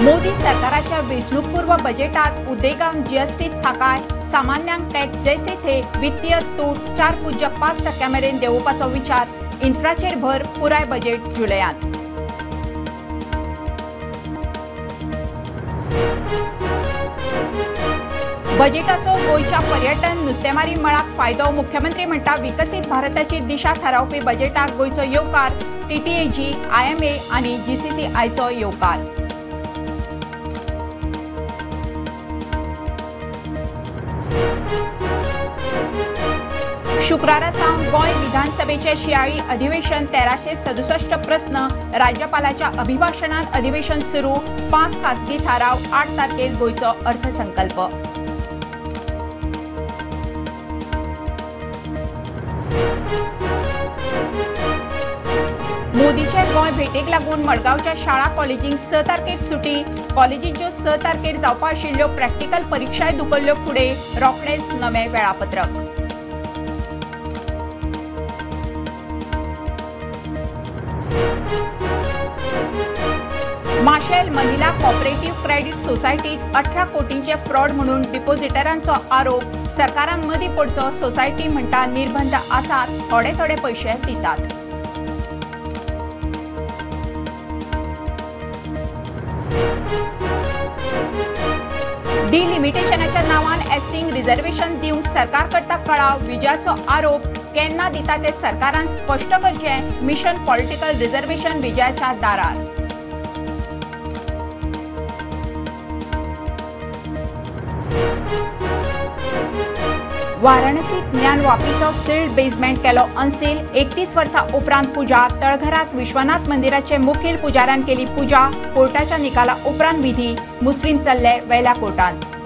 मोदी सरकाराच्या वेंचणूकपूर्व बजेटात उद्देगांक जीएसटीत थाकाय, सामान्यांक टॅक्स जैसे थे, वित्तीय तूट 4.5% मेरेन देंवोवपाचो विचार, इन्फ्राचेर भर, पुराय बजेट जुलयांत। बजेटाचो गोंयच्या पर्यटन नुस्तेमारी मळाक फायदो, मुख्यमंत्री म्हणटा विकसीत भारताची दिशा थारावपी बजेटाक गोंयचो येवकार, टीटीएजी, आयएमए आनी जीसीसीआयचो येवकार। शुक्रारा सावन गोंय विधानसभेचे शियाळी अधिवेशन, 1367 प्रस्न, राज्यपालाच्या अभिभाषणान अधिवेशन सुरू, 5 खासगी थाराव, 8 तारखेर गोंयचो अर्थसंकल्प। मोदीचे गोंय भेटेक लागून मडगांवच्या शाळा कॉलेजींक 6 तारखेर सुटी, कॉलेजींच्यो 6 तारखेर जावपा आशिल्ल्यो प्रॅक्टिकल परिक्षाय धुकल्ल्यो फुडें, रोखडेंच नवें वेळापत्रक। माशेल महिला कॉपरेटिव्ह क्रेडिट सोसायटीत 18 कोटींचे फ्रॉड म्हणून डिपॉझिटरांचो आरोप, सरकारान मदीं पडचो, सोसायटी म्हणटा निर्बंध आसात, थोडे थोडे पयशे दितात। डिलिमिटेशनाच्या नांवान एसटींक रिझर्वेशन दिवंक सरकार करता कळाव, विजयाचो आरोप, केन्ना दिता ते सरकारान स्पश्ट करचें, मिशन पॉलिटिकल रिझर्वेशन विजयाच्या दारार। वाराणसीत ज्ञानवापीचो सील्ड बेजमेंट केलो अनसील, 31 वर्सां उपरांत पुजा, तळघरात विश्वनाथ मंदिराचे मुखेल पुजाऱ्यान केली पुजा, कोर्टाच्या निकाला उपरांत विधी, मुस्लीम चल्ले वेल्या कोर्टांत।